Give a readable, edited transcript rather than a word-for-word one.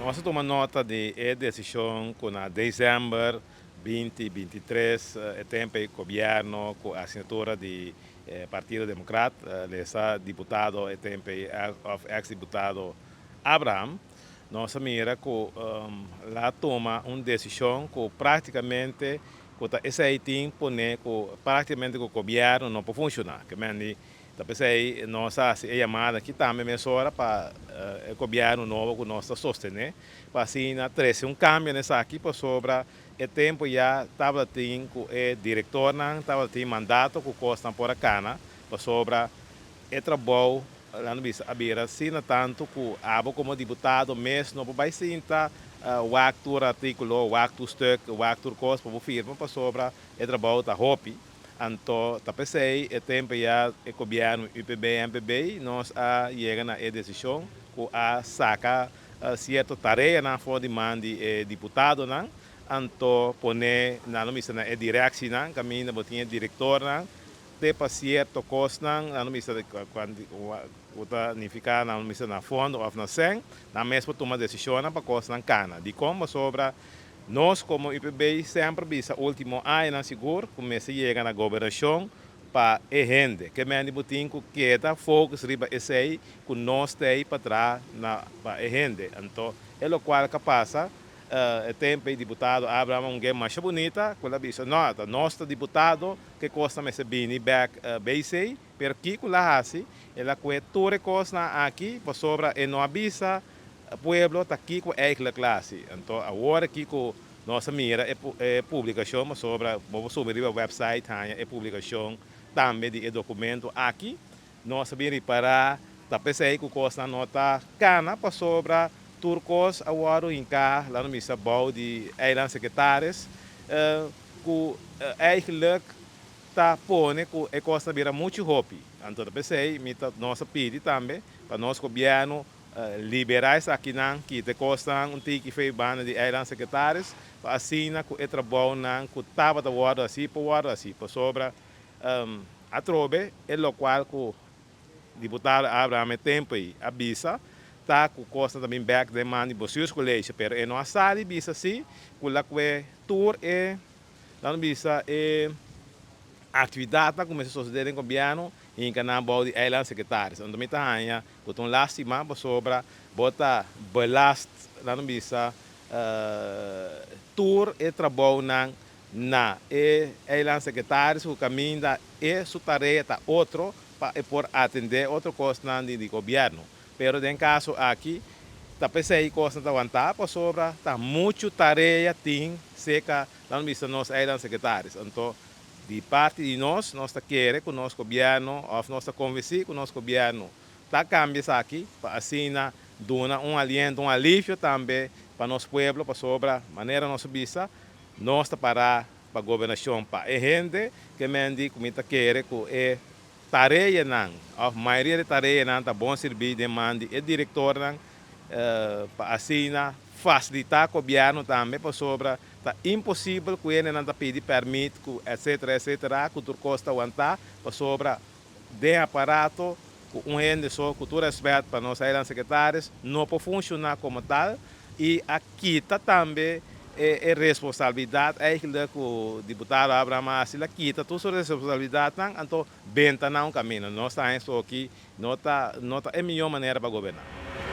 Nos a tuma nota di e desishon ku na desèmber 2023 e tempu ei gobièrnu ku asignatura di Partido Demokrat lesa diputado e tempu ei òf eks diputado Abraham, nos a mira ku la tuma un desishon ku praktikamente ku ta esei tin pone ku praktikamente ku gobièrnu no por funshoná. Ke men di ta p'esei nos a hasi e yamada aki tambe mesora pa e gobièrnu nobo ku nos ta sostené pa asina trese un kambio na esaki pasobra e tempu ya tabata tin ku e direktornan tabata tin mandato ku kosnan por a kana pasobra e trabou nan bisa a bira asina tantu ku abo komo diputado mes no por bai sinta wak tur artíkulo, wak tur stuk, wak tur kos pa bo firma pasobra e trabou ta hopi. Anto ta p'esei e tempu ya e gobièrnu UPB-MPB nos a yega na e desishon ku a saka sierto tareanan for di man di e diputadonan anto pone nan lo mester na e direksinan kaminda bo tin e direktornan te pa sierto kosnan nan lo mester ku ta nifiká nan lo mester na fondo òf na sèn nan mes por tuma desishonnan pa kosnan kana. Dikon? Pasobra nos komo UPB semper bisa último añanan sigur ku mester yega na gobernashon pa e hende. Ke men di bo tin ku keda focus riba esei ku nos ta ei pa traha na pa e hende. Anto e lokual ka pasa e tempu ei diputado Abraham a un gen masha bunita ku el a bisa no ta nos ta diputado ke kos ta mester bini bek BC pero kiko el a hasi el a kue tur e kosnan aki pasobra e no a bisa Pueblo ta kiko eigenlijk la hasi. Anto awor aki ku nos a mira e publikashon pasobra bo por subi riba website haña e publikashon tambe di e dokumento aki. Nos a bin ripará ta p'esei ku kosnan no ta kana pasobra tur kos a wòrdu hinká laat nos bisa bou di eilandsekretaris ku eigenlijk ta pone ku e kos ta bira muchu hopi. Anto ta p'esei mi ta nos a pidi tambe pa nos gobièrnu Liberá esakinan, kita e kosnan un tiki fei banda di eilandsekretaris, pa asina ku e trabounan ku tabata wòrdu hasí por wòrdu hasí. Pasobra atrobe e lokual ku diputado Abraham e tempu ei a bisa ta ku kosnan ta bin bèk den man di Bestuurscollege, pero e no a sali bisa si ku lakue tur e, laat bisa, e aktividatnan ku mester sosodé den gobièrnu hinka nan bou di eilandsekretaris. Anto mi ta haña Bo ta un lastima pasobra bo ta belast, nan bisa, tur e trabounan na e eilandsekretaris ku kaminda e su tarea ta otro pa e por atendé otro kosnan di gobièrnu. Pero den kaso aki ta p'esei kosnan ta wantá pasobra ta muchu tarea tin seka, nan bisa, nos eilandsekretaris. Anto Di parti di nos, nos ta kere ku nos gobièrnu òf nos ta konvensí ku nos gobièrnu ta kambia esaki pa asina duna un aliento, un alivio tambe pa nos pueblo pasobra manera nos a bisa nos ta pará pa gobernashon pa e hende ke men di ku mi ta kere ku e tareanan òf mayoria di tareanan ta bon sirbí den man di e direktornan pa asina fasilitá gobièrnu tambe pasobra ta imposibel ku hendenan ta pidi pèrmit ku etsetera etsetera ku tur kos ta wantá pasobra den aparato ku un hende so ku tur rèspèt pa nos eilandsekretaris no por funshoná komo tal i a kita tambe e responsabilidat eigenlijk ku diputado Abraham a hasi la kita tur su responsabilidatnan anto benta nan un kaminda nos ta haña esoki no ta no ta e mihó manera pa goberná.